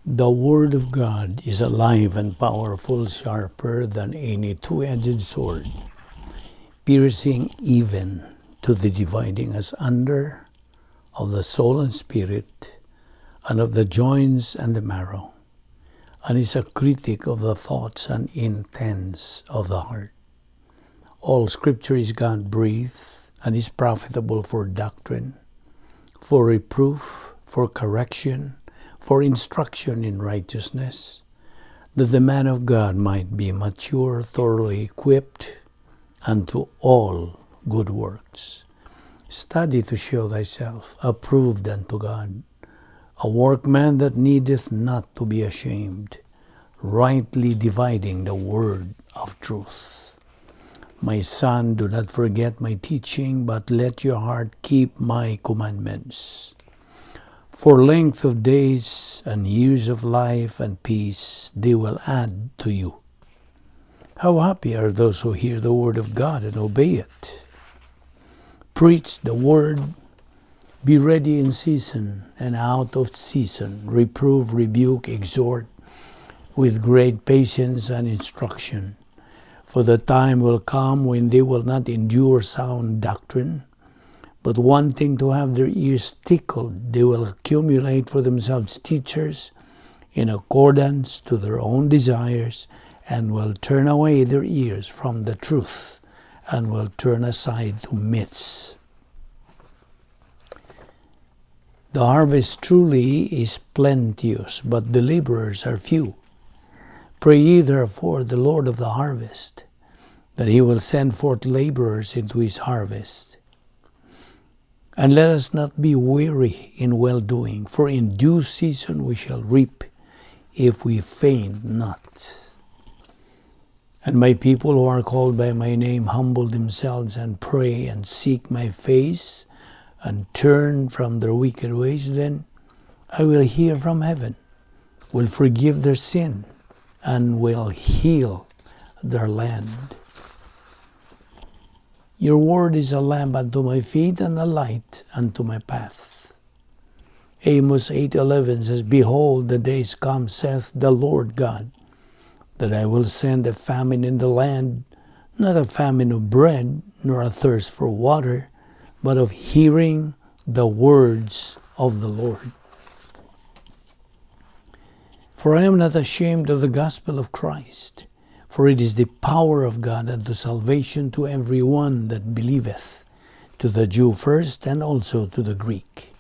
The Word of God is alive and powerful, sharper than any two-edged sword, piercing even to the dividing asunder of the soul and spirit, and of the joints and the marrow, and is a critic of the thoughts and intents of the heart. All Scripture is God breathed and is profitable for doctrine, for reproof, for correction, for instruction in righteousness, that the man of God might be mature, thoroughly equipped unto all good works. Study to show thyself approved unto God, a workman that needeth not to be ashamed, rightly dividing the word of truth. My son, do not forget my teaching, but let your heart keep my commandments. For length of days and years of life and peace they will add to you. How happy are those who hear the word of God and obey it. Preach the word, be ready in season and out of season, reprove, rebuke, exhort with great patience and instruction. For the time will come when they will not endure sound doctrine, but wanting to have their ears tickled, they will accumulate for themselves teachers in accordance to their own desires, and will turn away their ears from the truth, and will turn aside to myths. The harvest truly is plenteous, but the laborers are few. Pray ye therefore the Lord of the harvest, that he will send forth laborers into his harvest. And let us not be weary in well doing, for in due season we shall reap if we faint not. And my people who are called by my name humble themselves and pray and seek my face and turn from their wicked ways, then I will hear from heaven, will forgive their sin, and will heal their land. Your word is a lamp unto my feet and a light unto my path. Amos 8:11 says, "Behold, the days come, saith the Lord God, that I will send a famine in the land, not a famine of bread, nor a thirst for water, but of hearing the words of the Lord. For I am not ashamed of the gospel of Christ, for it is the power of God unto salvation to every one that believeth, to the Jew first and also to the Greek.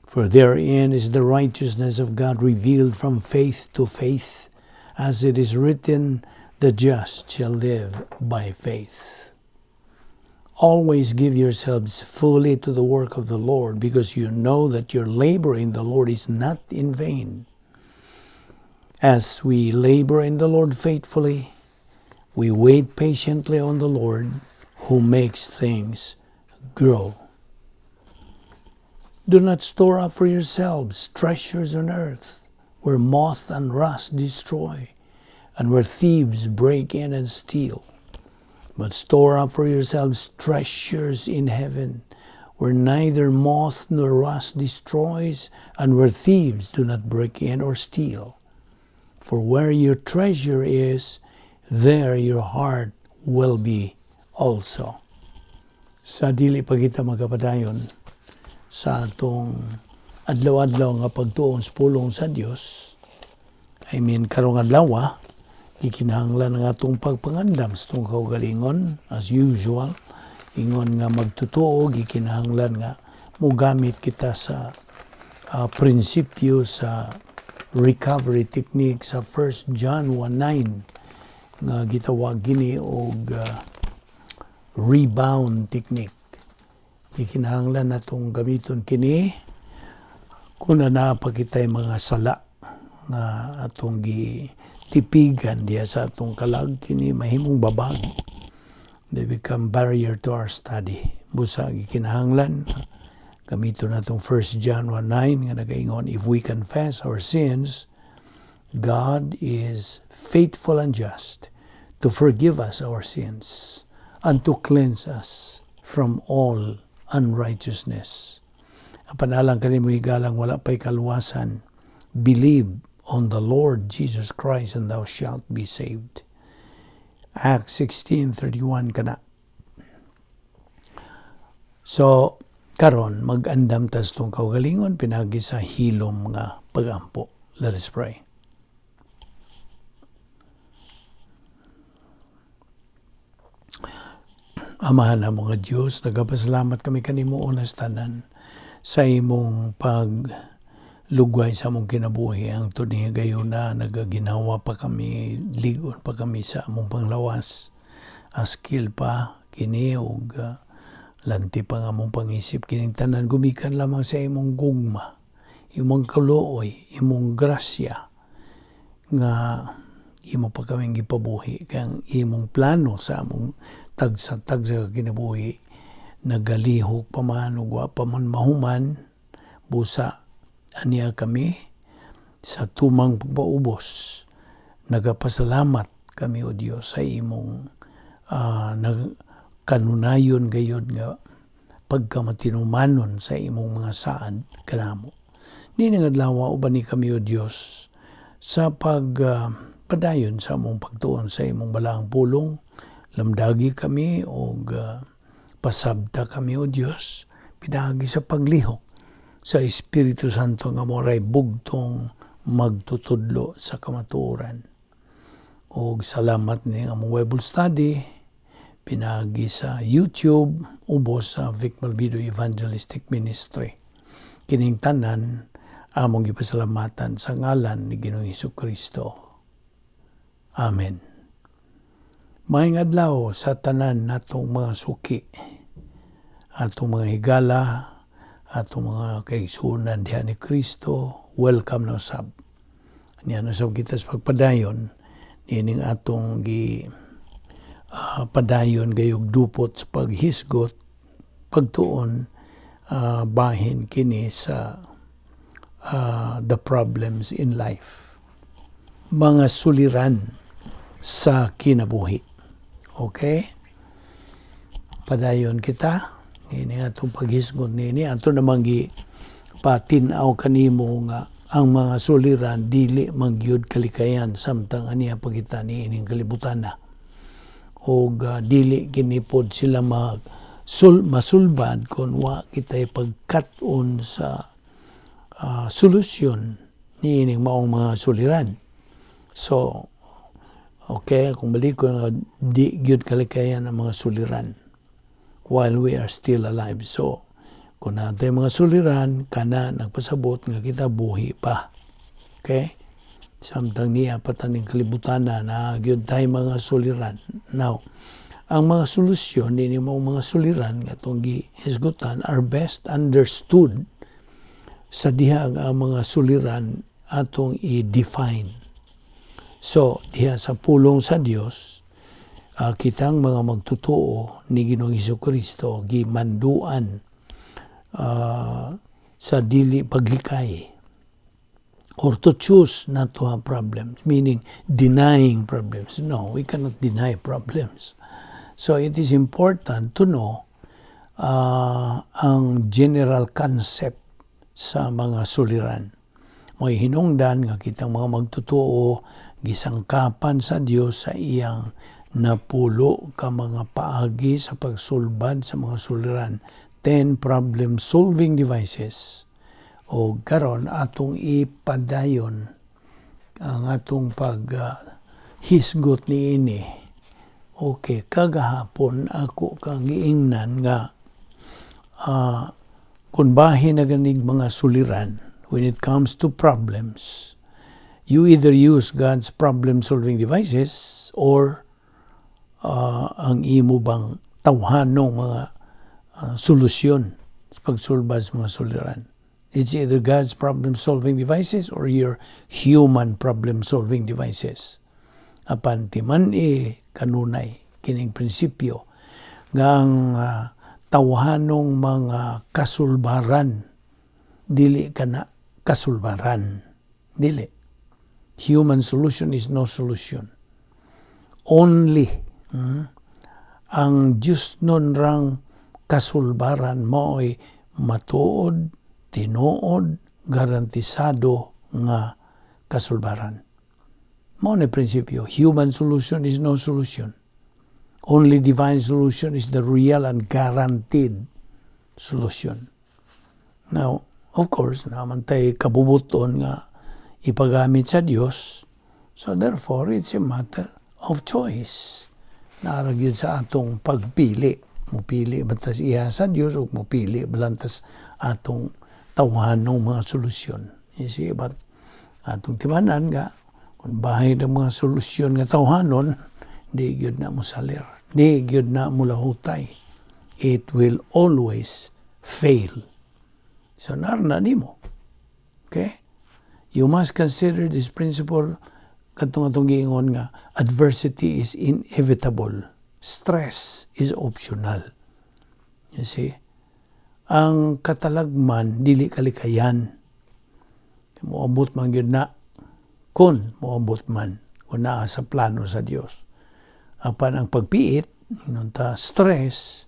For therein is the righteousness of God revealed from faith to faith, as it is written, 'The just shall live by faith.' Always give yourselves fully to the work of the Lord, because you know that your labor in the Lord is not in vain. As we labor in the Lord faithfully, we wait patiently on the Lord who makes things grow. Do not store up for yourselves treasures on earth, where moth and rust destroy, and where thieves break in and steal. But store up for yourselves treasures in heaven, where neither moth nor rust destroys, and where thieves do not break in or steal. For where your treasure is, there your heart will be also." Sa dili pa kita magkapadayon sa atong adlaw-adlaw nga pagtuon sa pulong sa Dios, I mean, karong adlaw, gikinahanglan ang atong pagpangandam sa atong kaugalingon as usual. Ingon nga magtutuo, gikinahanglan nga mogamit kita sa prinsipyo sa recovery technique sa 1 John 1:9 nga gitawag gini og rebound technique. Gikinahanglan natong gamiton kini kung naa pa kitay mga sala nga atong gitipigan diha sa atong kalag. Kini mahimong babag. They become barrier to our study. Busa gikinahanglan gamiton natong 1 John 1:9 nga nagaingon, "If we confess our sins, God is faithful and just to forgive us our sins and to cleanse us from all unrighteousness." Apan alang kanimo, higalang wala pa'y kaluwasan, Believe on the Lord Jesus Christ and thou shalt be saved. Acts 16:31 kana. So, karon mag-andam ta sa atong kaugalingon pinaagi sa hilom nga pagampo. Let us pray. Amahan namo nga Dios, nagapasalamat kami kanimo una sa tanan sa imong pag lugway sa among kinabuhi ang ni gayuna nagaginawa pa kami, ligon pa kami sa among panglawas, askil pa kini og lanti pa nga among pangisip. Kining tanan gumikan lamang sa imong gugma, imong kaluoy, imong grasya nga imo pa kaming gipabuhi, kay ang imong plano sa among tagsa-tagsa kinabuhi nagalihok pa man ug wa pa man mahuman. Busa aniya kami sa tumang pagpaubos. Nagapasalamat kami, O Dios, sa imong kanunayon gayod nga pagkamatinumanon sa imong mga saad kanamo. Niining adlaw, uban ni kami, O Dios, sa pag padayon sa among pagtuon sa imong balaang pulong. Lamdagi kami og pasabta kami, O Dios, pinaagi sa paglihok sa Espiritu Santo nga moray bugtong magtutudlo sa kamatuoran. Og salamat ni among Bible study pinaagi sa YouTube ubos sa Vic Malvido Evangelistic Ministry. Kining tanan among gipasalamatan sa ngalan ni Ginoong Kristo. Amen. Maayong adlaw sa tanan natong mga suki, atong mga higala, atong mga kaigsuonan diha ni Kristo, welcome na usab. Niya na usab kita sa pagpadayon niining atong gi padayon gayog dupot sa paghisgot pagtuon bahin kini sa the problems in life. Mga suliran sa kinabuhi. Okay? Padayon kita ini atong paghisgot nini. Ato namang gi patin-aw kanimo nga ang mga suliran dili man gyud kalikayan samtang aniya pa kita niining kalibutan na og dili kini pod sila mag masulbad kung wa kita'y pagkat-on sa solusyon niining maong mga suliran. So, okay, kung balik ko nga di gyud kalikayan ang mga suliran while we are still alive. So, kung naa tay mga suliran, kana nagpasabot nga kita buhi pa. Okay? Samtang niya pa ta ning kalibutan na naa gyud tay mga suliran. Now, ang mga solusyon nini maong mga suliran nga atong gihisgutan are best understood sa diha nga ang mga suliran atong i-define. So, diha sa pulong sa Dios, kitang mga magtotoo ni Ginoong Kristo gimanduan sa dili paglikay or to choose not to have problems, meaning denying problems. No, we cannot deny problems. So it is important to know ang general concept sa mga suliran. May hinungdan nga kitang mga magtotoo gisangkapan sa Dios sa iyang napulo ka mga paagi sa pagsulbad sa mga suliran, 10 problem solving devices. O karon atong ipadayon ang atong pag hisgot niini. Okay, kagahapon ako kang giingnan nga kung bahin na ganig mga suliran, when it comes to problems, you either use God's problem solving devices or ang imo bang tawhanong mga solusyon sa pagsulbad sa mga suliran. It's either God's problem-solving devices or your human problem-solving devices. Apan timan-i kanunay kining prinsipyo nga ang tawhanong mga kasulbaran dili kana kasulbaran. Dili. Human solution is no solution. Only ang Diyos nun rang kasulbaran mao'y matuod, tinuod, garantisado nga kasulbaran. Mao ni prinsipyo, human solution is no solution. Only divine solution is the real and guaranteed solution. Now, of course, naa man tay kabubuton nga ipagamit sa Dios. So therefore, it's a matter of choice. Naa ra gyud sa atong pagpili. Mupili ba tas iya sa Dios o mupili ba lang tas atong tawhanong mga solusyon? You see, but atong timanan nga, kung bahin ang mga solusyon nga tawhanon, di gyud na mosalir. Di gyud na mulahutay. It will always fail. So naa ra na nimo. Okay? You must consider this principle katong atong giingon nga adversity is inevitable. Stress is optional. You see? Ang katalagman dili kalikayan. Moabot man gyud na kung moabot man kung naa sa plano sa Dios. Apan ang pagpiit, ingon ta stress,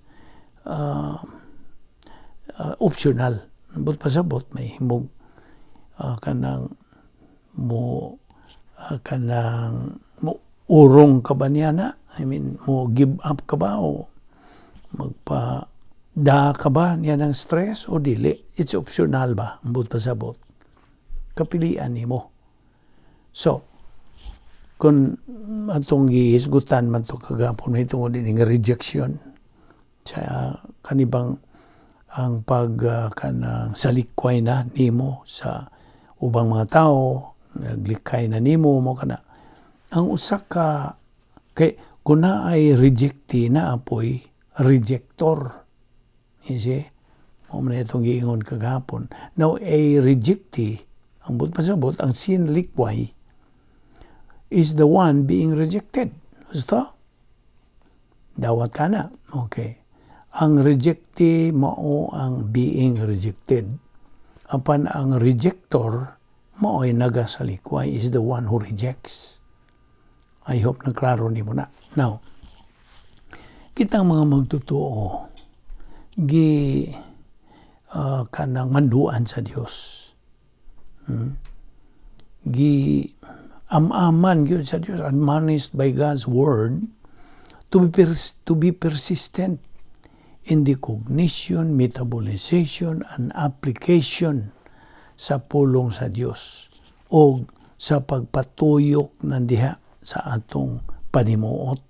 optional. Ambot pasabot may himog kanang mo kanang mo urong ka ba niya na? I mean, mo give up ka ba o magpa da ka ba niya ng stress o dili? It's optional ba? Ambot pasabot. Kapilian nimo. So, kung atong gihisgutan man to kagapon tungod ini nga rejection sa kanibang ang pag kanang salikway na nimo sa ubang mga tao, naglikay na nimo mo kana ang usa ka kay kung naay rejectee, naa poy rejector. You see, mao man itong giingon kagahapon. Now, a rejectee, ang buot pasabot, ang sinlikway is the one being rejected. Gusto? Dawat ka na. Okay. Ang rejectee mao ang being rejected. Apan ang rejector mao ay nagasalikway, is the one who rejects. I hope na klaro nimo na. Now, kitang mga magtotoo gi kanang manduan sa Dios. Gi am-aman gyud sa Dios, admonished by God's word to be persistent in the cognition, metabolization, and application sa pulong sa Dios o sa pagpatuyok ng diha sa atong panimuot.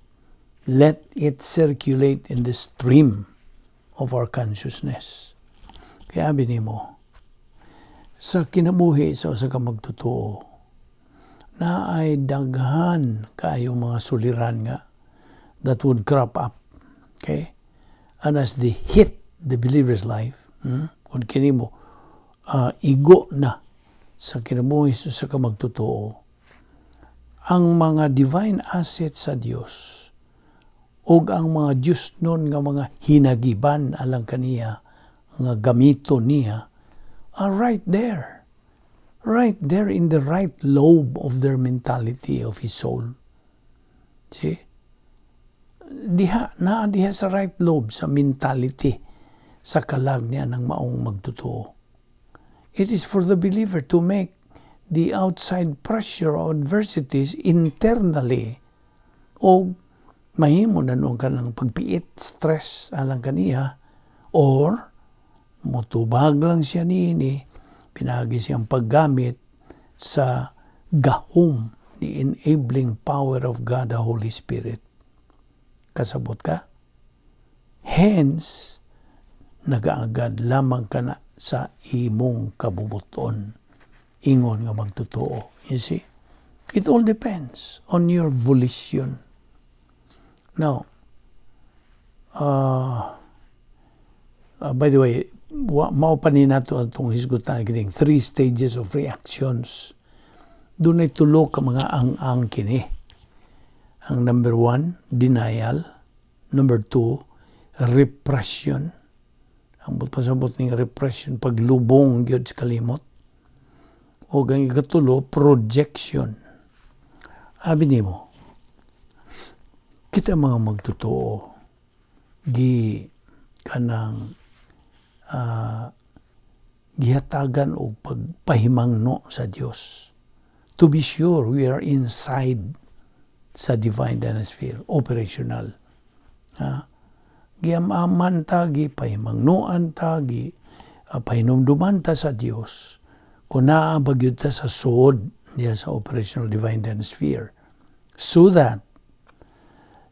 Let it circulate in the stream of our consciousness. Kaya abi nimo, sa kinabuhi sa usa ka magtotoo, naay daghan kaayo mga suliran nga that would crop up. Okay? And as they hit the believer's life, kung kini mo, igo na sa kinabuhi sa usa ka magtotoo, ang mga divine assets sa Dios ug ang mga Diyos nun nga mga hinagiban alang kaniya nga gamito niya are right there. Right there in the right lobe of their mentality of his soul. See? Diha, naa diha sa right lobe sa mentality sa kalag niya ng maong magtotoo. It is for the believer to make the outside pressure of adversities internally o mahimo na nuon kanang pagpiit, stress alang kaniya, or mutubag lang siya niini pinagi siyang paggamit sa gahom, the enabling power of God the Holy Spirit. Kasabot ka? Hence, nagaagad lamang ka na sa imong kabubuton. Ingon nga magtotoo. You see? It all depends on your volition. Now, by the way, mao pa ni nato atong hisgutan kining three stages of reactions. Dunay tulo ka mga ang-ang kini. Ang number one, denial. Number two, repression. Ang pasabot ning repression, paglubong gyud sa kalimot. O ang ikatulo, projection. Abi nimo, kita mga magtotoo, gi kanang Gihatagan og pagpahimangno sa Dios. To be sure we are inside sa divine dynasphere, operational. Ha? Giamaman ta, gipahimangnoan ta, gi pahinumduman ta sa Dios kung naa ba gyud ta sa suod diya sa operational divine dynasphere. So that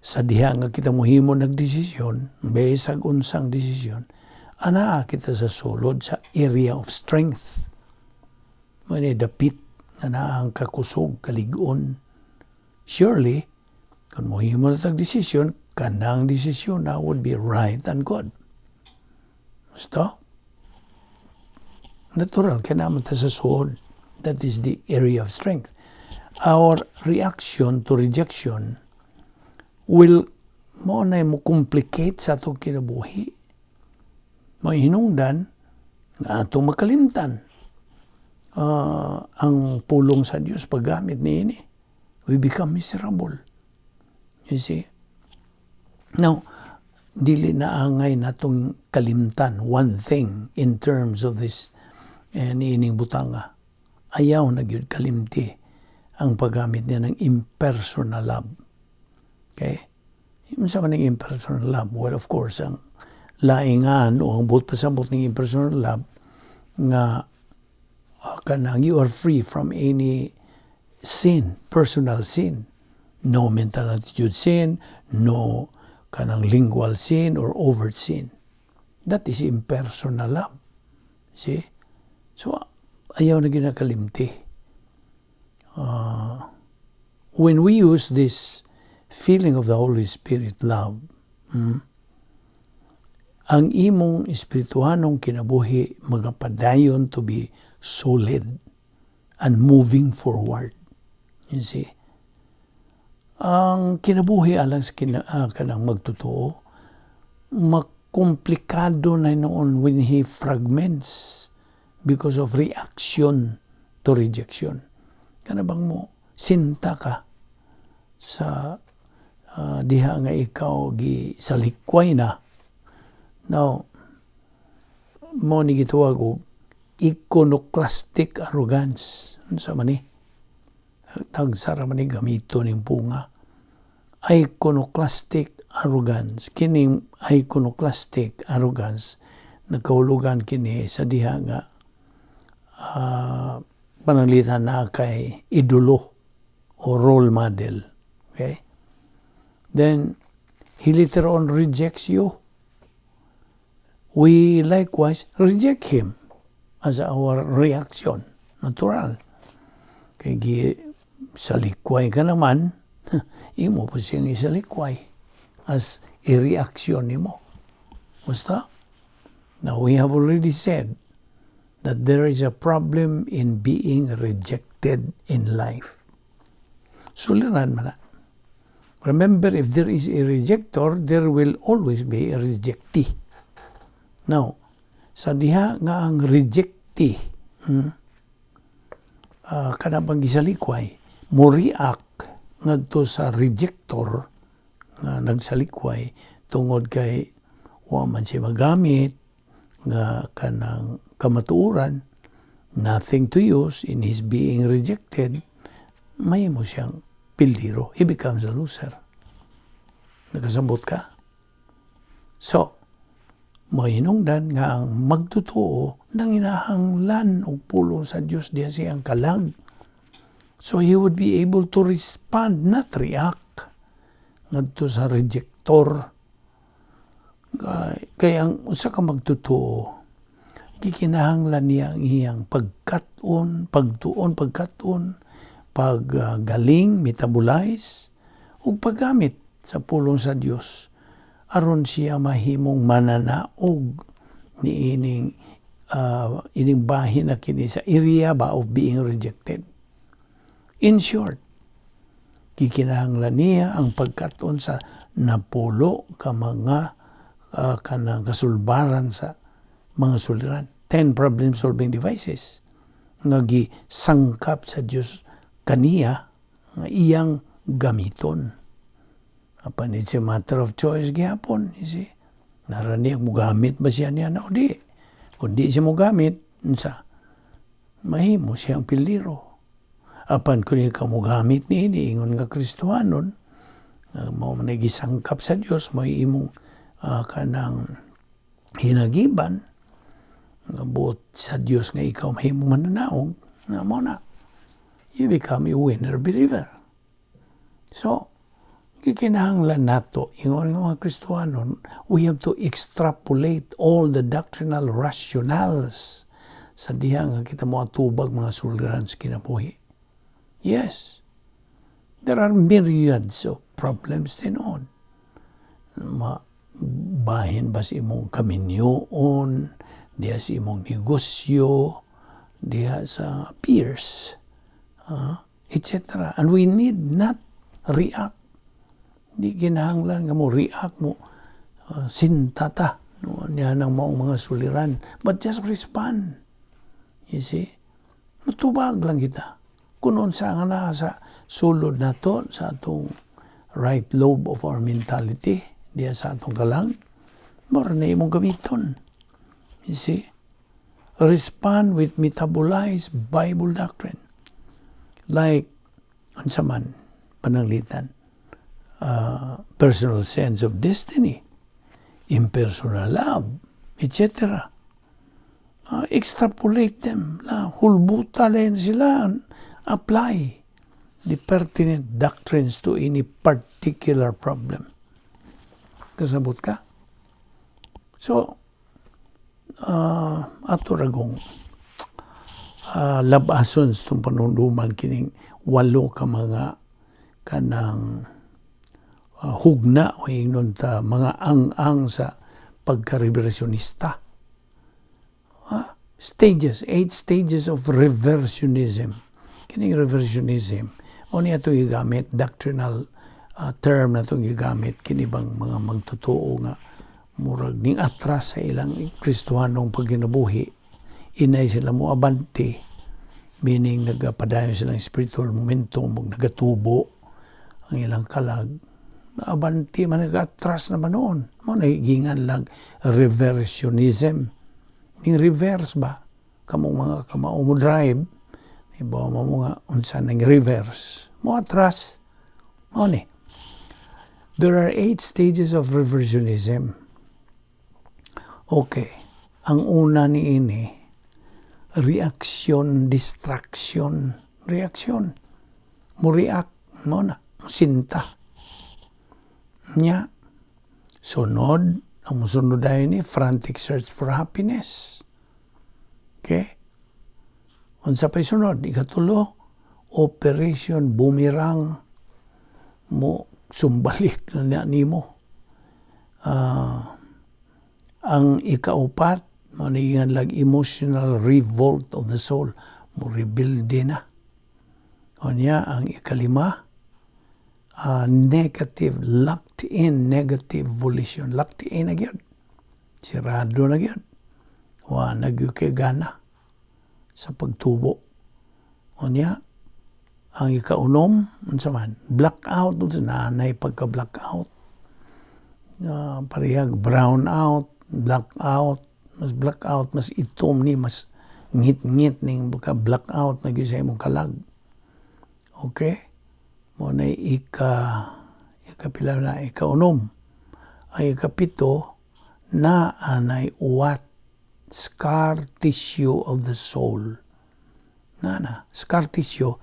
sa diha nga kita mohimo nagdesisyon, bisag unsang desisyon, anaa kita sa sulod sa area of strength. Mao ni dapit nga naa ang kakusog, kalig-on. Surely, kung mohimo na tag desisyon, kanang desisyon na would be right and good. Gusto? Natural, kay naa man ta sa suod. That is the area of strength. Our reaction to rejection will mo na mo complicate sa atong kinabuhi. Mahinungdan nga atong makalimtan ang pulong sa Dios paggamit niini. We become miserable. You see? Now, dili na angay natong kalimtan one thing in terms of this niining butanga. Ayaw na gyud kalimti ang paggamit niya ng impersonal love. Okay? Yung sa man impersonal love? Well, of course, ang laingan o ang buot pasabot ng impersonal love nga kanang you are free from any sin, personal sin. No mental attitude sin, no kanang lingual sin or overt sin. That is impersonal love. See? So, ayaw na ginakalimti. When we use this feeling of the Holy Spirit love, ang imong espirituhanong kinabuhi magapadayon to be solid and moving forward. You see? Ang kinabuhi alang sa kanang magtotoo, makomplikado na noon when he fragments because of reaction to rejection. Kana bang mo, sinta ka sa diha nga ikaw gi salikway na. Now, mo ni gitawag og iconoclastic arrogance. Unsa man ni? Tagsa ra man ni gamito ning punga. Iconoclastic arrogance. Kining iconoclastic arrogance nagkahulugan kini sa diha nga pananglitan na kay idolo o role model. Okay? Then, he later on rejects you. We likewise reject him as our reaction. Natural. Kay gi salikway ka naman, imo pa siyang isalikway as a reaction nimo. Basta? Now, we have already said that there is a problem in being rejected in life. Suliran man na. Remember, if there is a rejector, there will always be a rejectee. Now, sa diha nga ang rejectee, kana bang gisalikway, mo react ngadto sa rejector nga nagsalikway tungod kay wa man siya magamit nga kanang kamatuoran, nothing to use in his being rejected, mahimo siyang pildiro. He becomes a loser. Nakasabot ka? So, mahinungdan nga ang magtotoo nanginahanglan og pulong sa Dios diha siyang kalag. So he would be able to respond, not react ngadto sa rejector. Kay ang usa ka magtotoo, gikinahanglan niya ang iyang pagkat-on, pagtuon, pagkat-on, paggaling, metabolize, ug paggamit sa pulong sa Dios aron siya mahimong mananaog niining ining bahin na kini sa area ba of being rejected. In short, gikinahanglan niya ang pagkat-on sa 10 ka mga kanang kasulbaran sa mga suliran. 10 problem-solving devices nga gisangkap sa Dios kaniya nga iyang gamiton. Apan it's a matter of choice gihapon, you see. Nara niya, mugamit ba siya niya na o di? Kung di siya mugamit, Unsa? Mahimo siyang piliro. Apan kung ikaw mo gamit niini, ingon nga Kristohanon, nga mao man gisangkap sa Dios, may imong kanang hinagiban, nga buot sa Dios nga ikaw mahimong mananaog, na mo na, you become a winner believer. So, gikinahanglan nato, ingon nga mga Kristohanon, we have to extrapolate all the doctrinal rationales sa diha nga kita mo atubag mga suliran sa kinabuhi. Yes, there are myriads of problems tinuod. Ma bahin ba sa imong kaminyoon, diha sa imong negosyo, diha sa peers, etc. And we need not react. Di kinahanglan nga mo react mo sintata no niya ng maong mga suliran, but just respond. You see? Mutubag lang kita. Kung unsa nga naa sa sulod nato sa atong right lobe of our mentality, diya sa atong kalag, mao na imong gamiton. You see? Respond with metabolized Bible doctrine. Like, unsa man, pananglitan, personal sense of destiny, impersonal love, etc. Extrapolate them. La, hulbuta din sila. Apply the pertinent doctrines to any particular problem. Kasabot ka? So, ato ragong labason sa itong panunduman kining walo ka mga kanang hugna o ingnon ta mga ang-ang sa pagka-reversionista. Stages, eight stages of reversionism. Kining reversionism, o niya ito gigamit, doctrinal term na itong gigamit, kini bang mga magtotoo nga murag ning atras sa ilang Kristohanong pagkinabuhi, inay sila mo abante, meaning nagapadayon silang spiritual momentum, ug nagatubo ang ilang kalag, abante man, nag-atras naman noon. Mo na giingan lang reversionism. Ning reverse ba? Kamong mga kamao mo drive, ibaw mo mga unsa nang reverse. Mo atras. Mo ni. There are eight stages of reversionism. Okay. Ang una ni ini, reaction, distraction. Reaction. Mo react, mo na, sinta. Nya, sunod, ang musunod dayon ni frantic search for happiness. Okay? Unsa pa'y sunod? Ikatulo, Operation Boomerang, mo sumbalik na niya nimo. Ang ikaupat, mo ni lag emotional revolt of the soul, mo rebelde na. Unya, ang ikalima, negative, locked in negative volition. Locked in na gyud. Sirado na gyud. Wa na gyud kay gana sa pagtubo. Unya, ang ikaunom, unsa man, blackout, unsa nanay pagka blackout. Parehag brown out, blackout, mas blackout, mas itom ni, mas ngit-ngit ning pagka blackout na gyud sa imong kalag. Okay? Mo na ikapila na, ikaunom. Ang ikapito na anay uwat, scar tissue of the soul. Na na, scar tissue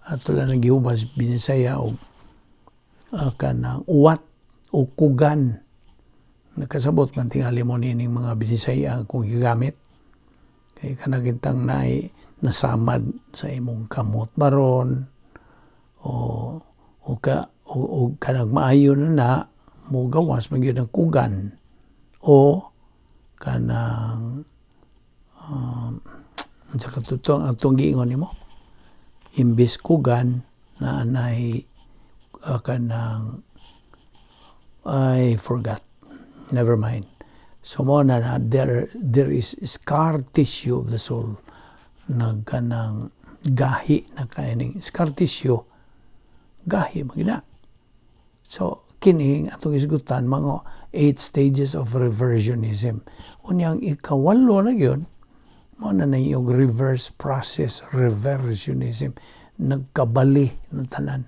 ato lang nagihubas Binisaya og kanang uwat o kugan. Nakasabot man tingali mo nining mga Binisaya kung gigamit. Kay kanagitang naay nasamad sa imong kamot baron o ka o kanang maayo na na mo gawas man gyud ang kugan o kanang unsa ka ang atong giingon nimo, imbes kugan na anay kanang, I forgot, never mind. So mo na na there is scar tissue of the soul, nagkanang gahi na kaining scar tissue, gahi magina. So kining atong isgutan, mga eight stages of reversionism. Unyang ikawalo na gyud Mao na na yung reverse process, reversionism. Nagkabali ng tanan.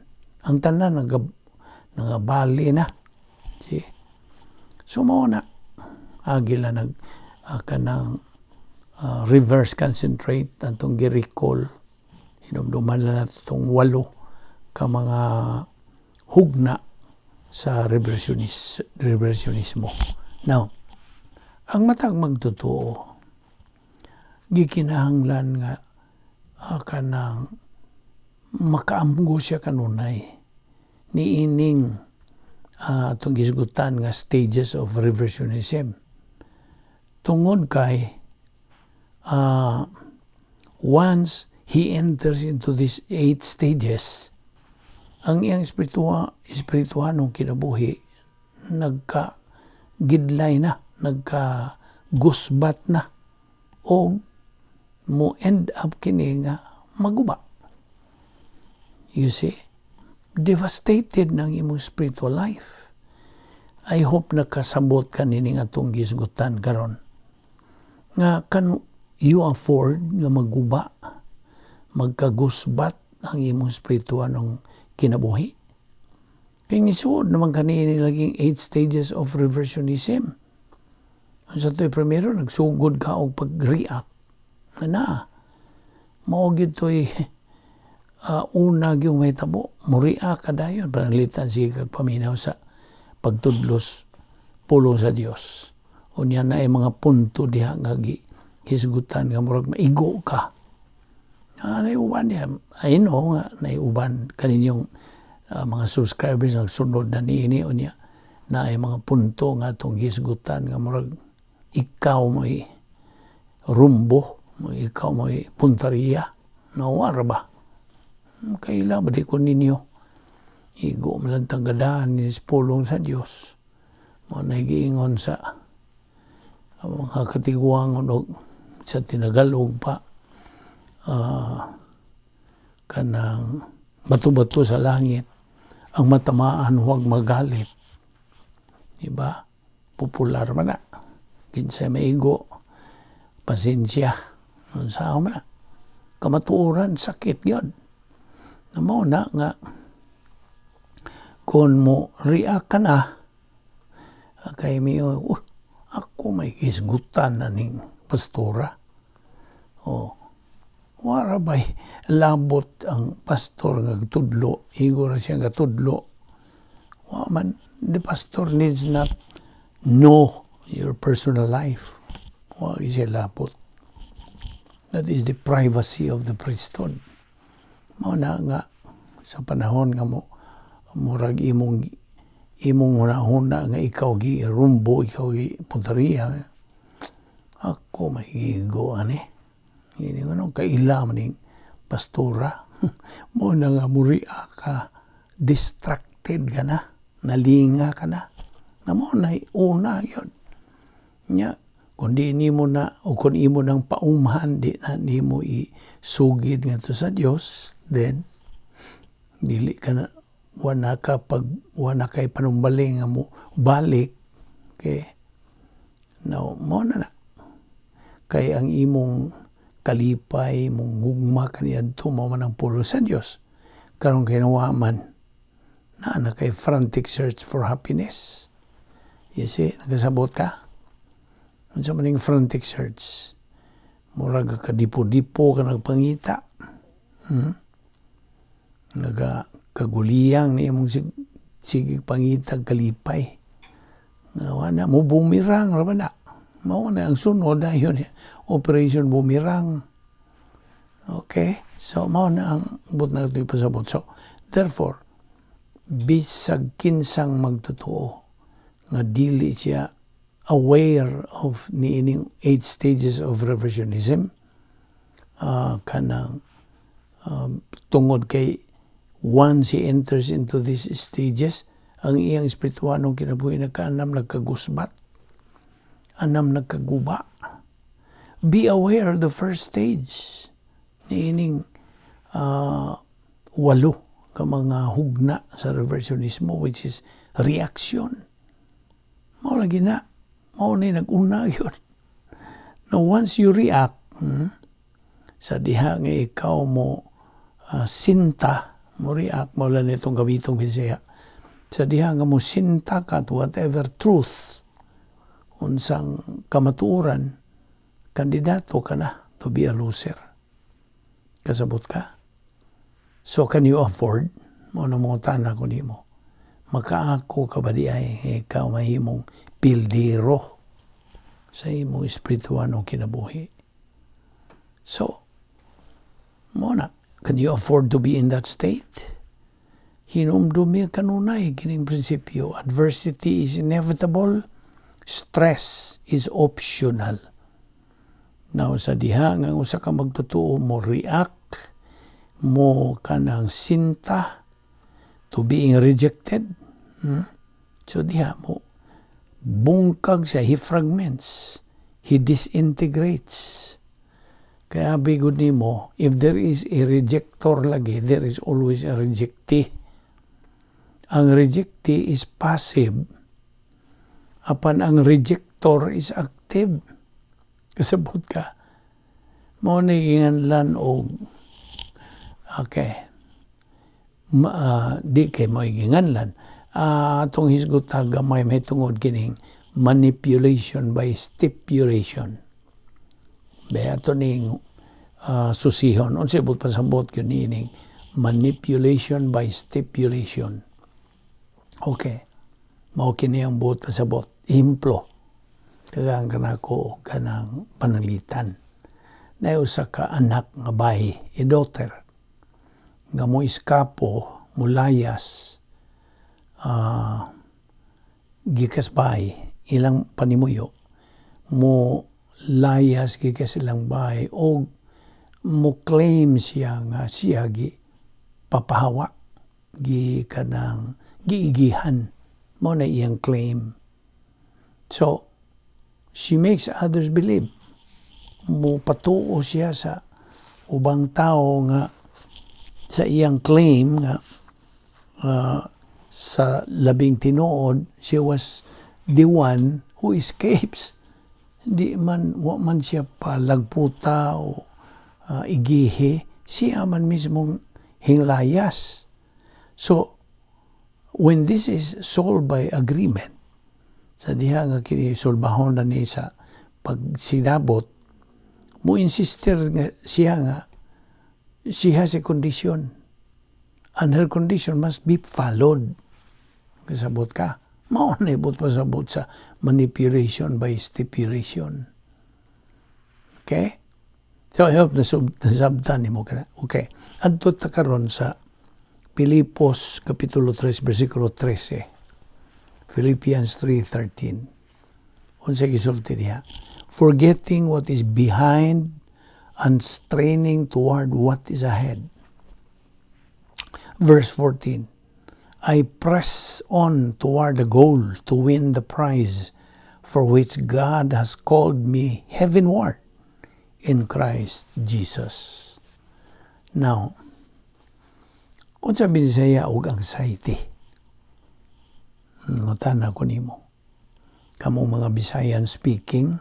Ang tanan nagabali na. See? So mao na agila nag kanang reverse concentrate atong gi-recall, hinumduman lang nato itong walo ka mga hugna sa reversionismo. Now, ang matag magtotoo, gikinahanglan nga kanang makaamgo siya kanunay niining atong gisgutan nga stages of reversionism tungod kay once he enters into these eight stages, ang iyang espirituhanong kinabuhi nagka gidlay na, nagka gusbat na, o mo end up kini nga maguba. You see, devastated ng imong spiritual life. I hope nakasabot ka nining atong gisgutan karon nga can you afford nga maguba, magkagusbat ang imong spiritual kinabuhi? Kay nisuod naman kanini laging eight stages of reversionism. Sa to'y primero, nagsugod ka og pag-react na na. Mao gyud to'y una gyud mahitabo. Mo-react ka dayon. Pananglitan sige kag paminaw sa pagtudlos pulong sa Dios. Unya na ay mga punto diha nga gi hisgutan nga murag maigo ka. Ah, naiuban niya. I know nga naiuban kaninyong mga subscribers nagsunod na niini. Unya na ay mga punto nga atong hisgutan nga murag ikaw mo'y rumbo mo, ikaw mo'y puntariya. Nawara ba? Kaila ba di ko ninyo? Igo man lang tanggadaan ni pulong sa Dios. Mo nagiingon sa ang mga katiguangon og sa tinagalog pa, kanang bato-bato sa langit ang matamaan, huwag magalit, diba? Popular man na. Kinsay maigo, pasensya. Unsa man na kamatuoran, sakit gyud na. Mao na nga kung mo react ka na kay mi, "Oh, ako may hisgutan na ning pastora." Oh, wara bay labot ang pastor nga tudlo, igo ra siya nga tudlo. Wa man, the pastor needs not know your personal life. Wa siya labot. That is the privacy of the priesthood. Mao na nga sa panahon nga mo murag imong hunahuna nga ikaw gi rumbo, ikaw gi punteriya, "Ako may gigo ani ini ano, kaila man ning pastora." Mo na nga muria ka, distracted ka na, nalinga ka na na. Mo na una yun nya kung di nimo na o kung imo nang paumhan, di na nimo isugid ngadto sa Dios, then dili ka na, wala ka pag wala kay panumbali nga mo balik. Okay, now mo na na kay ang imong kalipay, imong gugma kaniadto mao man ang pulong sa Dios. Karon kay man na na kay frantic search for happiness. You see, nagasabot ka? Unsa man ning frantic search? Murag kadipo-dipo ka nagpangita. Naga kaguliyang ni imong sige pangita kalipay. Nga wala mo, bumirang ra ba na? Mao na ang sunod dayon, Operation Boomerang. Okay? So mao na ang but na ito ipasabot. So therefore, bisag kinsang magtotoo nga dili siya aware of niining eight stages of reversionism, kanang tungod kay once he enters into these stages, ang iyang espirituanong kinabuhi nagkaanam, nagkagusbat, anam nagkaguba. Be aware of the first stage niining walo ka mga hugna sa reversionismo, which is reaction. Mao lagi na, mao ni nag-una yun. Now, once you react, Sa diha nga ikaw mo sinta, mo react mo lang itong gabitong Bisaya. Sa diha nga mo sinta ka to whatever truth, unsang kamatuoran, kandidato ka na to be a loser. Kasabot ka? So can you afford? Mao na mangutana ko nimo. Makaako ka ba diay ikaw mahimong pildero sa imong espirituanong kinabuhi? So, mao na, can you afford to be in that state? Hinumdumi kanunay kining prinsipyo. Adversity is inevitable, stress is optional. Now, sa diha nga usa ka magtotoo mo react, mo kanang sinta to being rejected, So diha mo bungkag siya, he fragments, he disintegrates. Kaya bigod nimo, if there is a rejector lagi, there is always a rejectee. Ang rejectee is passive, apan ang rejector is active. Kasabot ka? Mao ni ginganlan og, okay. Ma, di kay mo ginganlan. Atong hisgot ta gamay may tungod kining manipulation by stipulation. Be ato ning susihon unsay buot pasabot gyud niining manipulation by stipulation? Okay. Mao kini ang buot pasabot. Ehemplo, tagaan kanako og kanang pananglitan. Naay usa ka anak nga bayi, a daughter, nga mo eskapo, mulayas, gikas bahay, ilang panimuyo, mo layas gikas ilang bahay og mo claim siya nga siya gi papahawa, gi kanang giigihan. Mao na iyang claim. So, she makes others believe. Mo patuo siya sa ubang tao nga sa iyang claim nga sa labing tinuod she was the one who escapes. Di man, wa man siya palagputa o igihi, siya man mismong hinglayas. So, when this is solved by agreement, sa diha nga kini solbahon na ni sa pagsinabot, mo insister nga siya nga she has a condition and her condition must be followed. Kasabot ka? Mao na ibot pasabot sa manipulation by stipulation. Okay? So I hope nasabtan nimo kana. Okay. Adto ta karon sa Pilipos Kapitulo 3 versikulo 13. Philippians 3:13. Unsa gisulti diha? "Forgetting what is behind and straining toward what is ahead." Verse 14. "I press on toward the goal to win the prize for which God has called me heavenward in Christ Jesus." Now, unsa Binisaya og anxiety? Ngutana ko nimo. Kamong mga Bisayan speaking,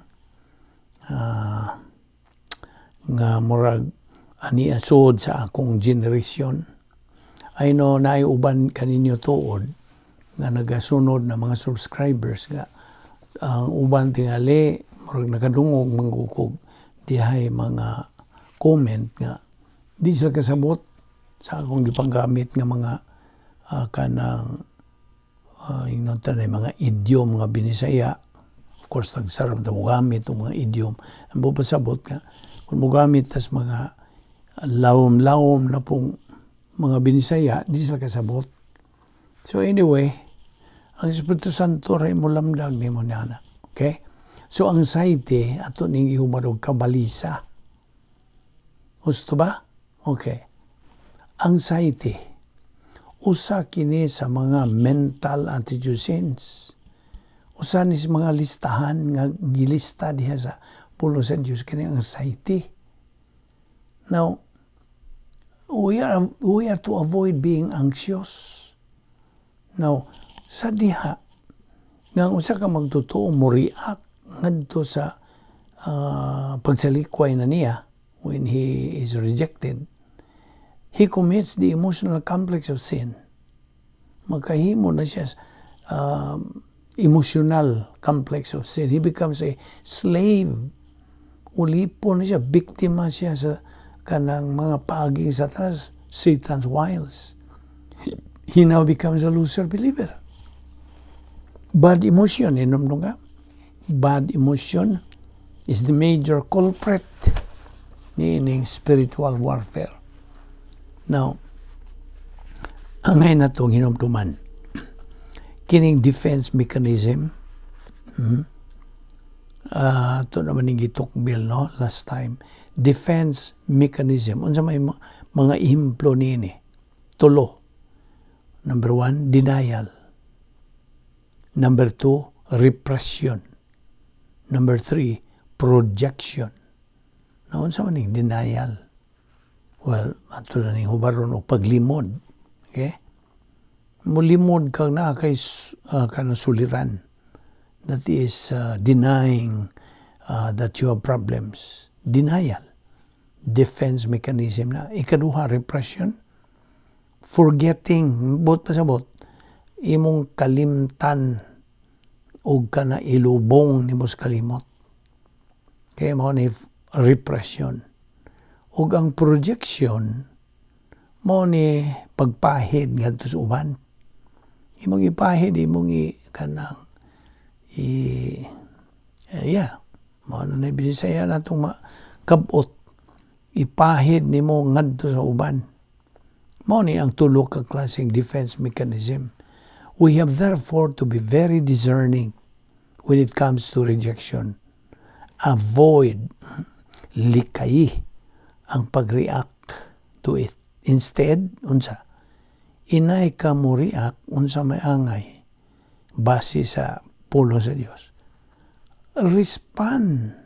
nga murag ani sud sa akong generation. I know naay uban kaninyo tuod nga nagasunod na mga subscribers nga ang uban tingali murag nakadungog mangukog dihay mga comment nga di sila kasabot sa akong gipanggamit nga mga kanang ingnon ta mga idiom nga Binisaya. Of course, tagsara man ta mogamit og mga idiom. Ang buot pasabot nga kung mogamit tas mga lawom-lawom na pong mga Binisaya, di sila kasabot. So anyway, ang Espiritu Santo ray mo lamdag nimo nana. Okay? So anxiety, ato ning ihumad og kabalisa. Husto ba? Okay. Anxiety, usa kini sa mga mental attitude sins. Usa ni sa mga listahan nga gilista diha sa pulong sa Dios kini anxiety. Now, we are to avoid being anxious. Now, sa diha nga ang usa ka magtotoo mo react ngadto sa Pagsalikway na niya, when he is rejected, he commits the emotional complex of sin. Magkahimo na siya emotional complex of sin. He becomes a slave. Ulipon na siya, biktima siya sa kanang mga paaging Satanas, Satan's wiles. He now becomes a loser believer. Bad emotion, inom nga. Bad emotion is the major culprit niining spiritual warfare. Now, angay natong hinumduman, kining defense mechanism, ito naman yung gitukbil, no, last time, defense mechanism, unsa may mga ehemplo niini? Tulo. Number one, denial. Number two, repression. Number three, projection. Now, unsa man ning denial? Well, ato lang ning hubaron og paglimod. Okay? Mulimod kang naa kay kanang suliran. That is denying that you have problems. Denial. Defense mechanism na. Ikaduha, repression. Forgetting, buot pasabot, imong kalimtan og kana ilubong nimo sa kalimot. Kaya mao ni repression. Ug ang projection mao ni pagpahid ngadto sa uban. Imong ipahid, imong i kanang i yeah, mao na ni Bisaya natong makabot, ipahid nimo ngadto sa uban. Mao ni ang tulo ka klaseng defense mechanism. We have therefore to be very discerning when it comes to rejection. Avoid, likayi ang pag-react to it. Instead, unsa? Inay ka mo react, unsa may angay base sa pulong sa Dios. Respond.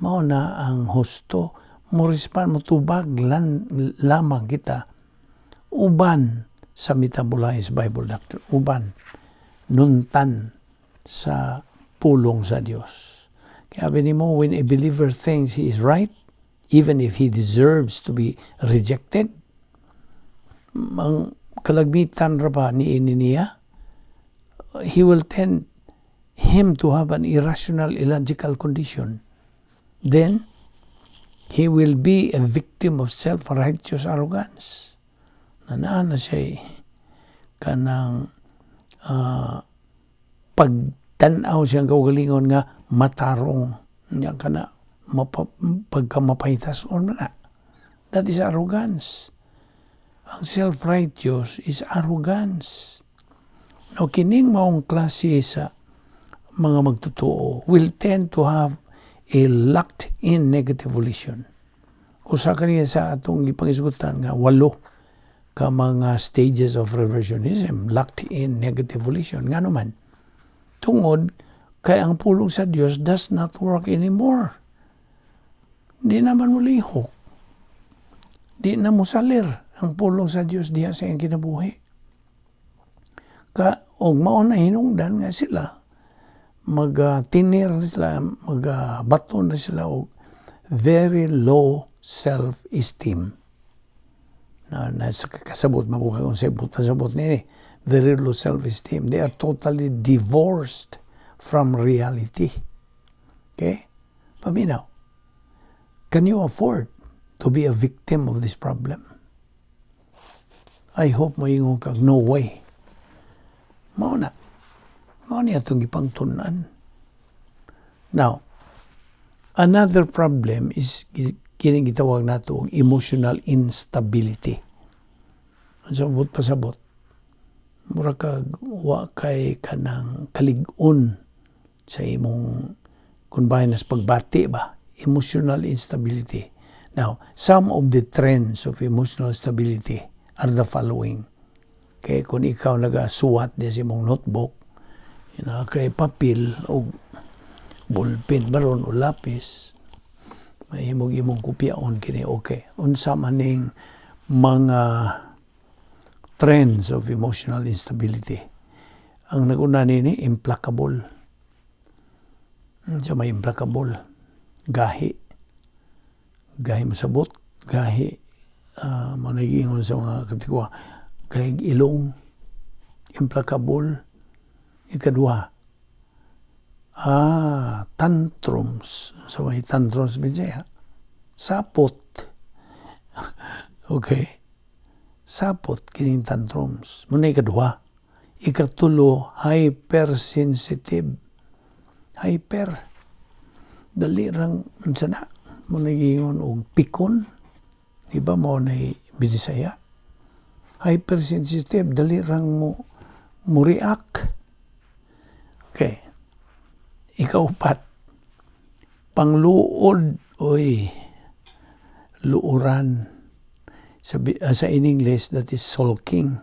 Mao na ang husto. Mo respond, mo tubag lan, lamang kita uban sa metabolized Bible doctrine, uban nuntan sa pulong sa Dios. Kaya sabi nimo, when a believer thinks he is right, even if he deserves to be rejected, ang kalagmitan ra ba ni ini niya, he will tend him to have an irrational, illogical condition. Then, he will be a victim of self-righteous arrogance. Na naa na siya kanang pagtan-aw siyang kaugalingon nga matarong niya kana mapa, pagka mapahitason na. That is arrogance. Ang self-righteous is arrogance. Now, kining maong klase sa mga magtotoo will tend to have a locked-in negative volition. Usa kaniya sa atong gipangisgutan nga walo ka mga stages of reversionism, locked-in negative volition. Ngano man? Tungod kay ang pulong sa Dios does not work anymore. Di naman mo lihok. Di na mo salir ang pulong sa Dios diha sa iyang kinabuhi. Ka og mao na hinungdan nga sila magtinir na sila, magbato na sila og very low self-esteem. Na kasabot mo kung sa pasabot nini, very low self-esteem. They are totally divorced from reality. Okay? Paminaw. Can you afford to be a victim of this problem? I hope mo ingon kag no way. Mao na. Mao ni atong gipangtun-an. Now, another problem is kining gitawag nato og emotional instability. Sa buot pasabot, mura kag wa kay kanang kalig-on sa imong kung bahin sa pagbati ba, emotional instability. Now, some of the trends of emotional stability are the following. Kay kung ikaw nagasuwat di sa imong notebook, kay papel o ballpen baron o lapis, mahimong imong kopyaon kini. Okay, unsa man ning mga trends of emotional instability? Ang naguna nini, implacable. Sa may implacable, gahi. Gahi mosabot, gahi mao na giingon sa mga katikwa, gahi ilong, implacable. Ikaduha, tantrums. Sa may tantrums Bisaya, sapot. Okay. Sapot kining tantrums. Mao na ikaduha. Ikatulo, hypersensitive. Hyper. Dali rang unsa na mao na giingon og pikon. Di ba mao na Binisaya? Hypersensitive, dali rang mo react. Okay. Ikaupat, pangluod, oy, luoran. Sa in English, that is sulking.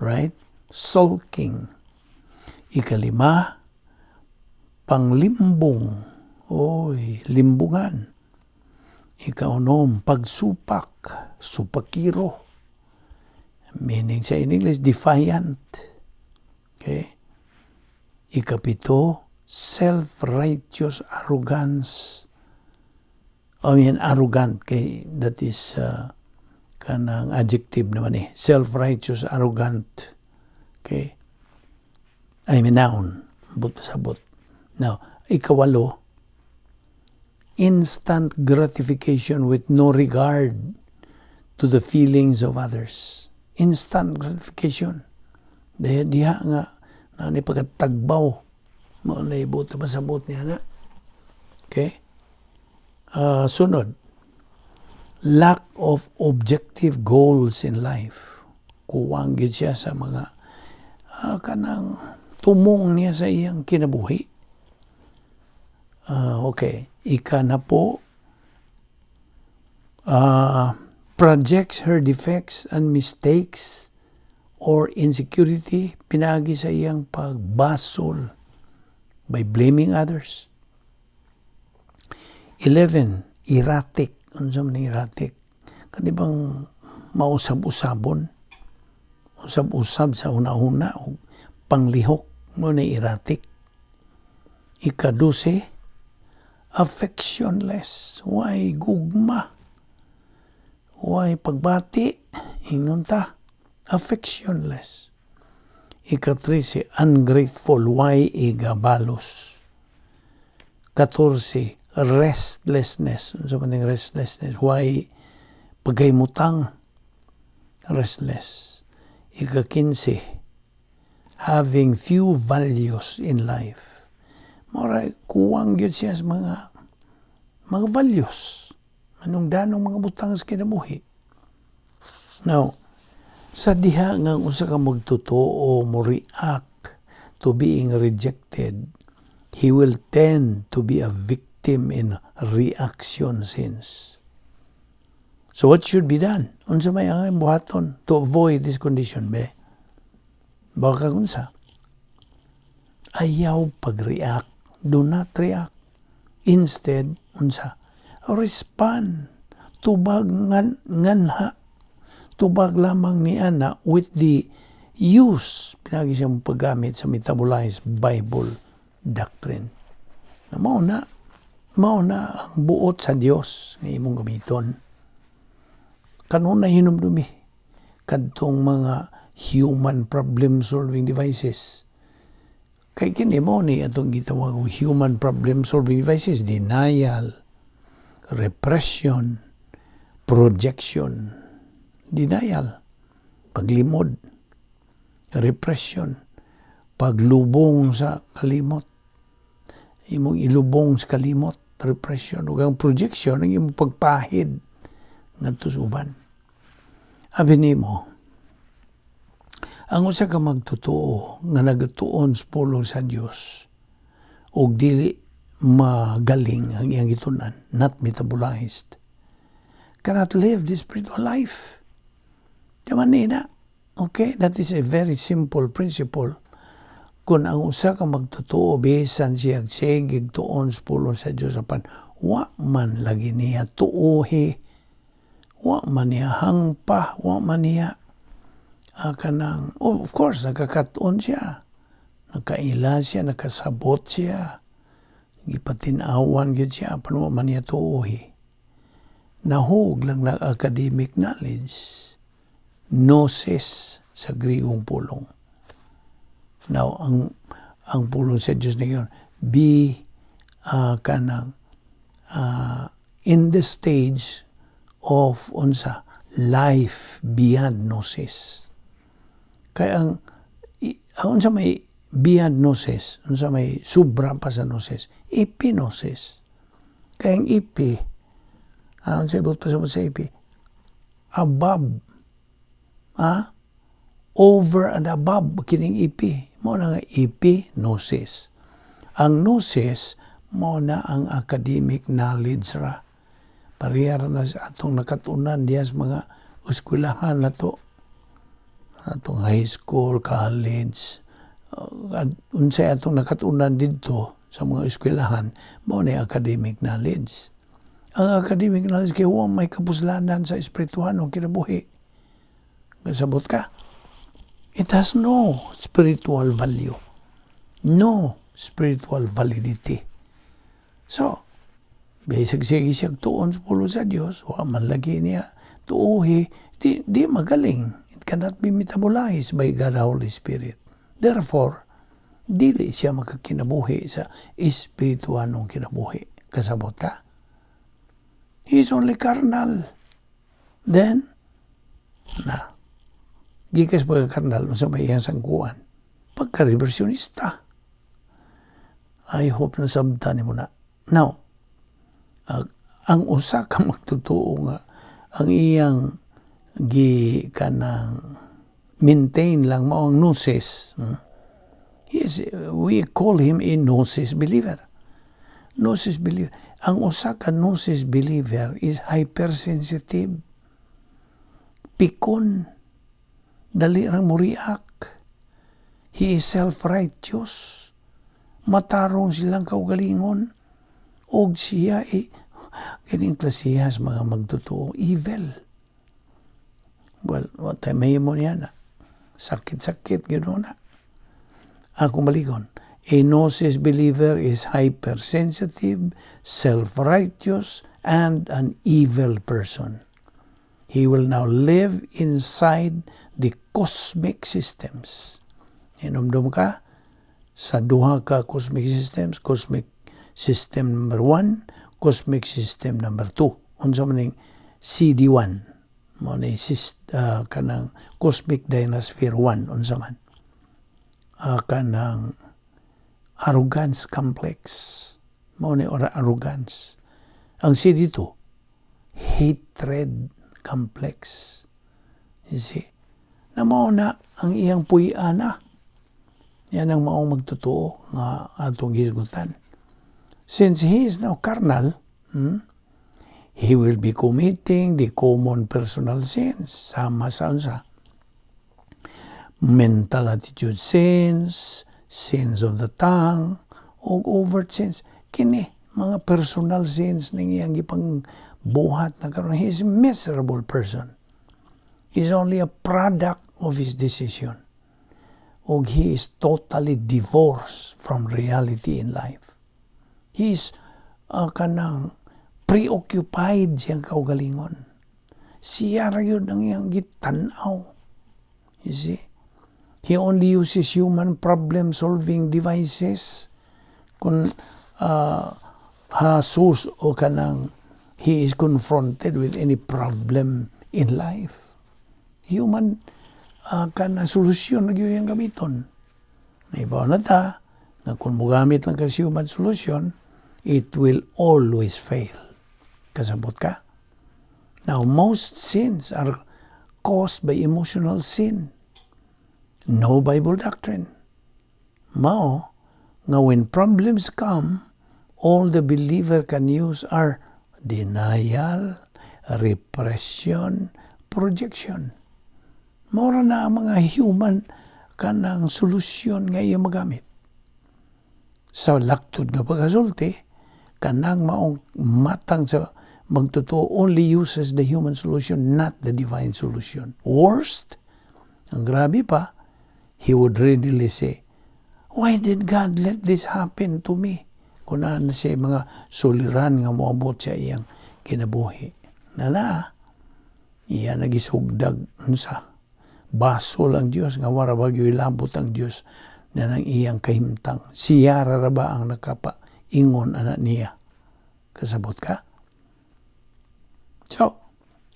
Right? Sulking. Ikalima, panglimbong. Oy, limbungan. Ikaunom, pagsupak, supakiro. Meaning sa in English, defiant. Okay? Ikapito, self-righteous arrogance. I mean, arrogant, kay that is kanang adjective naman eh. Self-righteous, arrogant. Okay? I mean, noun. But sabot. Now, ikawalo, instant gratification with no regard to the feelings of others. Instant gratification. Dahil diha nga, na ni pagkatagbaw, mao na ibot na masabot niya na. Okay? Sunod, lack of objective goals in life. Kuwang gid siya sa mga kanang tumong niya sa iyang kinabuhi. Okay, ikanapo, projects her defects and mistakes or insecurity pinaagi sa iyang pagbasol, by blaming others. 11, erratic. Unsa man erratic? Kani bang mausab-usabon? Usab-usab sa una-una o panglihok, mao na erratic. Ika-12, affectionless. Way gugma? Way pagbati? Ingnon ta. Affectionless. Ika-13, ungrateful. Way igabalos? 14, restlessness. Unsa man ning restlessness? Way pagkahimutang? Restless. Ika-15, having few values in life. Mora, kuwang gyud siya sa mga values. Anong danong mga butang sa kinabuhi. Now, sa diha nga usa ka magtotoo mo react to being rejected, he will tend to be a victim in reaction sins. So what should be done? Unsa may ang buhaton to avoid this condition, be? Baka unsa? Ayaw pag-react. Do not react. Instead, unsa? Respond. Tubag nganha. Tubag lamang ni ana with the use, pinagi siyang paggamit sa metabolized Bible doctrine. Na mao na ang buot sa Dios nga imong gamiton. Kanunay hinumdumi kadtong mga human problem solving devices. Kay kini mo ni atong gitawag og human problem solving devices: denial, repression, projection. Denial, paglimod, repression, paglubong sa kalimot. Imong ilubong sa kalimot, repression. Ug ang projection, ang imong pagpahid ngadto sa uban. Abi nimo, ang usa ka magtotoo nga nagatuon sa pulong sa Dios ug dili magaling ang iyang gitun-an, not metabolized, cannot live the spiritual life. Di man ni na. Okay, that is a very simple principle. Kung ang usa ka magtotoo, bisan siya sige tuon sa pulong sa Dios, apan wa man lagi niya tuohi, wa man niya hangpa, wa man niya kanang, oh, of course, nagkakat-on siya, nakaila siya, nakasabot siya. Gipatin-awan gyud siya apan wa man niya tuohi. Nahug lang na academic knowledge. Gnosis sa Griegong pulong. Now, ang pulong sa Diyos na yun, be kanang in the stage of unsa, life beyond gnosis. Kaya ang unsa may beyond gnosis, unsa may sobra pa sa gnosis, epignosis. Kaya ang epi, unsa ibot pa sa epi, above, over and above kining epi. Mao na nga epignosis. Ang gnosis, mao na ang academic knowledge ra. Pareha ra na sa atong nakatunan diya sa mga eskwelahan nato. Atong high school, college, at unsay atong nakatunan didto sa mga eskwelahan, mao na academic knowledge. Ang academic knowledge kay wa may kapuslanan sa espirituhanong kinabuhi. Kasabot ka? It has no spiritual value. No spiritual validity. So, bisag sige siya tuon sa pulong sa Dios, wa man lagi niya tuohi, di magaling. It cannot be metabolized by God the Holy Spirit. Therefore, dili siya makakinabuhi sa espirituanong kinabuhi. Kasabot ka? He is only carnal. Then, na, gikas pagka-carnal, unsa may iyang sangkuan? Pagka-reversionista. I hope na sabta nimo na. Now, ang usa ka magtotoo nga ang iyang gi kanang maintain lang mao ang gnosis. We call him a gnosis believer. Gnosis believer. Ang usa ka gnosis believer is hypersensitive. Pikon. Dali rang mo-react. He is self-righteous. Matarong silang kaugalingon. Og siya eh, kining klasehas mga magtotoo, evil. Well, what time mahimo niya na? Sakit-sakit, gano'n na. Akong balikon. A gnosis believer is hypersensitive, self-righteous, and an evil person. He will now live inside the cosmic systems. Hinumdum ka sa duha ka cosmic systems, cosmic system number 1, cosmic system number 2. Unsa man ning CD1? Mao ni kanang cosmic dynasphere 1, unsa man? Kanang arrogance complex. Mao ni ora arrogance. Ang CD2, hatred complex. You see? Na mao na ang iyang puy-ana. Yan ang maong magtotoo nga atong hisgutan. Since he is now carnal, he will be committing the common personal sins. Sama sa unsa? Mental attitude sins, sins of the tongue, o overt sins. Kini, mga personal sins ning iyang gipang buhat na karon. He is a miserable person. He is only a product of his decision. Og he is totally divorced from reality in life. He is kanang preoccupied siyang kaugalingon. Siya ra yun ang iyang gitan-aw. You see? He only uses human problem-solving devices. Kung hasus o kanang he is confronted with any problem in life. Human kana solusyon na gyud iyang gamiton. Naibaw na ta nga kung mogamit lang ka sa human solution, it will always fail. Kasabot ka? Now, most sins are caused by emotional sin. No Bible doctrine. Mao, nga when problems come, all the believer can use are denial, repression, projection. Mora na ang mga human kanang solusyon nga iya magamit. Sa laktod nga pagkasulti, kanang maong matang sa magtotoo only uses the human solution, not the divine solution. Worst, ang grabe pa, he would readily say, "Why did God let this happen to me?" Kung naa na siya mga suliran nga moabot sa iyang kinabuhi. Nala, iya nagisugdag unsa basol ang Dios nga wara ba gyud labot ang Dios na nang iyang kahimtang. Siya ra ba ang nakapa ingon ana niya? Kasabot ka? So,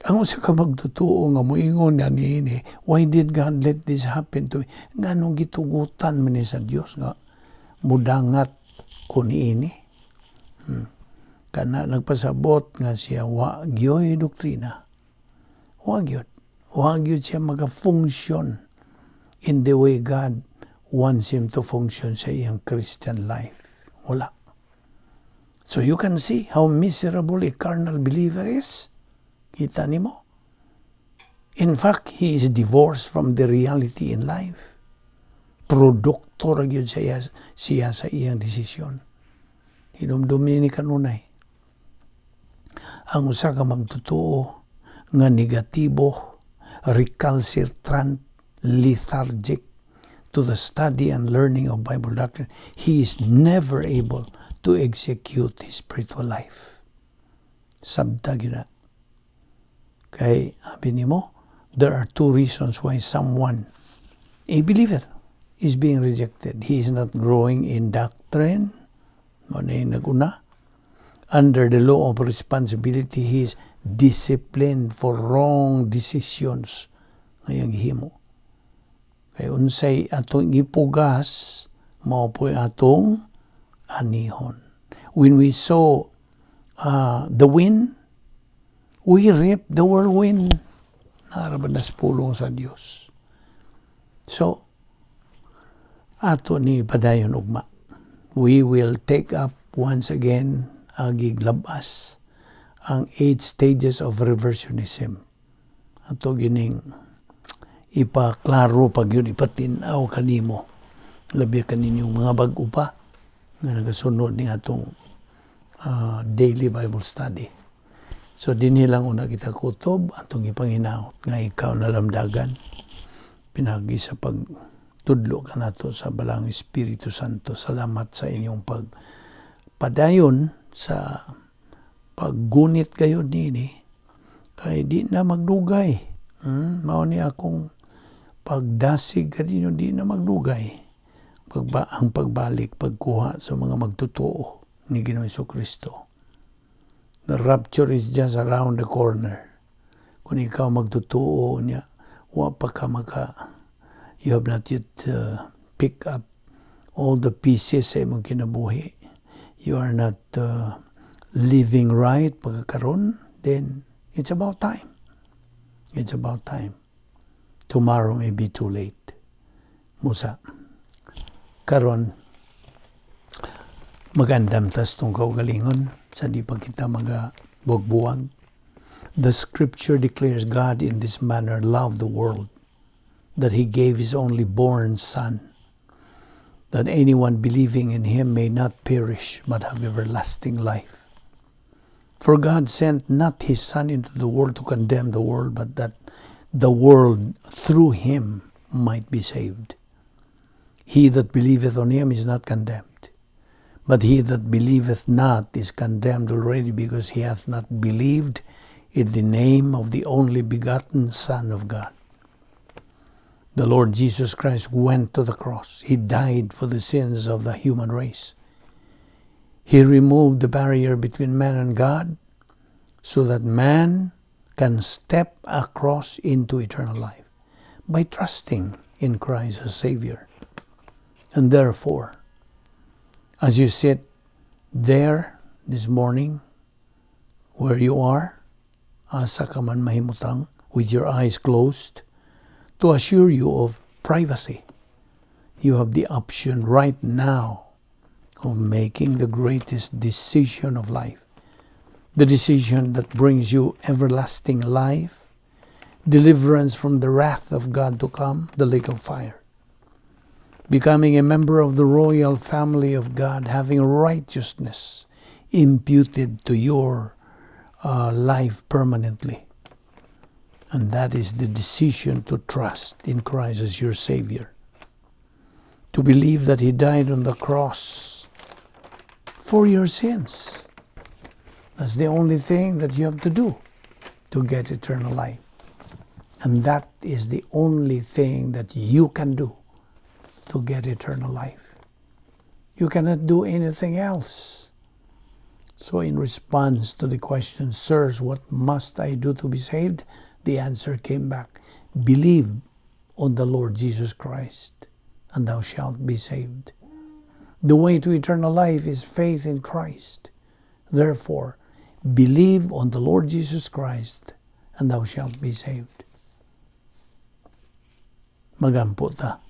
ang usa ka magtotoo nga moingon nga niini, "Why did God let this happen to me? Nganong gitugutan man ni sa Dios nga mudangat ko niini?" Kana nagpasabot nga siya wa gyoy doktrina. Wa gyud. Wa gyud siya maga-function in the way God wants him to function sa iyang Christian life. Wala. So you can see how miserable a carnal believer is. Kita nimo? In fact, he is divorced from the reality in life. Produkto ra gyud siya sa iyang desisyon. Hinumdumi ni kanunay. Ang usa ka magtotoo nga negatibo, recalcitrant, lethargic to the study and learning of Bible doctrine, he is never able to execute his spiritual life. Sabta gyud na. Kay, abi nimo, there are two reasons why someone, a believer, is being rejected. He is not growing in doctrine. Mao na yung naguna. Under the law of responsibility, he is disciplined for wrong decisions nga iyang gihimo. Kay unsay atong gipugas, mao po'y atong anihon. When we sow the wind, we reap the whirlwind. Naa ra ba na pulong sa Dios? So, ato ni padayon ugma. We will take up once again agig labas ang eight stages of reversionism. Ato gining ipaklaro pag yun, ipatinaw kanimo. Labi kaninyong mga bag-o pa nga nagasunod ni atong daily Bible study. So dinhi lang una kita kutob. Atong ipanginaot nga ikaw nalamdagan pinagi sa pagtudlo kanato sa Balaang Espiritu Santo. Salamat sa inyong pagpadayon sa paggunit kayo nini kay di na magdugay. Mao ni akong pagdasig kaninyo, di na magdugay. Ang pagbalik, pagkuha sa mga magtotoo ni Ginoong Kristo. The rapture is just around the corner. Kung ikaw magtotoo niya, wa pa ka maka, you have not yet pick up all the pieces sa imong kinabuhi. You are not living right pagkakaroon, then it's about time. It's about time. Tomorrow may be too late. Musa, karon magandam tas tong kaugalingon sa di pa kita maga buwag. The scripture declares, "God in this manner loved the world, that he gave his only born son, that anyone believing in him may not perish but have everlasting life. For God sent not his son into the world to condemn the world, but that the world through him might be saved. He that believeth on him is not condemned, but he that believeth not is condemned already, because he hath not believed in the name of the only begotten Son of God." The Lord Jesus Christ went to the cross. He died for the sins of the human race. He removed the barrier between man and God so that man can step across into eternal life by trusting in Christ as Savior. And therefore, as you sit there this morning, where you are, asa ka man mahimutang, with your eyes closed, to assure you of privacy, you have the option right now of making the greatest decision of life. The decision that brings you everlasting life, deliverance from the wrath of God to come, the lake of fire. Becoming a member of the royal family of God, having righteousness imputed to your life permanently. And that is the decision to trust in Christ as your Savior. To believe that He died on the cross for your sins. That's the only thing that you have to do to get eternal life. And that is the only thing that you can do to get eternal life. You cannot do anything else. So, in response to the question, "Sirs, what must I do to be saved?" the answer came back: "Believe on the Lord Jesus Christ, and thou shalt be saved." The way to eternal life is faith in Christ. Therefore, believe on the Lord Jesus Christ, and thou shalt be saved. Magampo ta.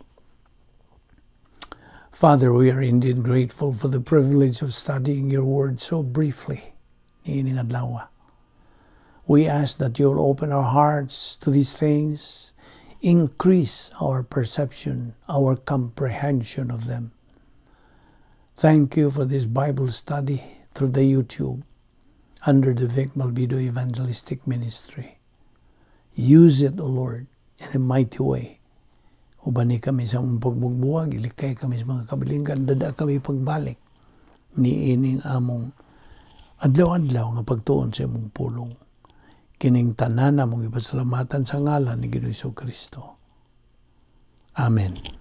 Father, we are indeed grateful for the privilege of studying your word so briefly niining adlaw. We ask that you'll open our hearts to these things, increase our perception, our comprehension of them. Thank you for this Bible study through the YouTube under the Vic Malvido Evangelistic Ministry. Use it, O Lord, in a mighty way. Ubani kami sa among pagbubuwag, ilikay kami sa mga kabilinggan, dad-a kami pagbalik niining among adlaw-adlaw nga pagtuon sa imong pulong. Kining tanan among ipasalamatan sa ngalan ni Ginoong Kristo. Amen.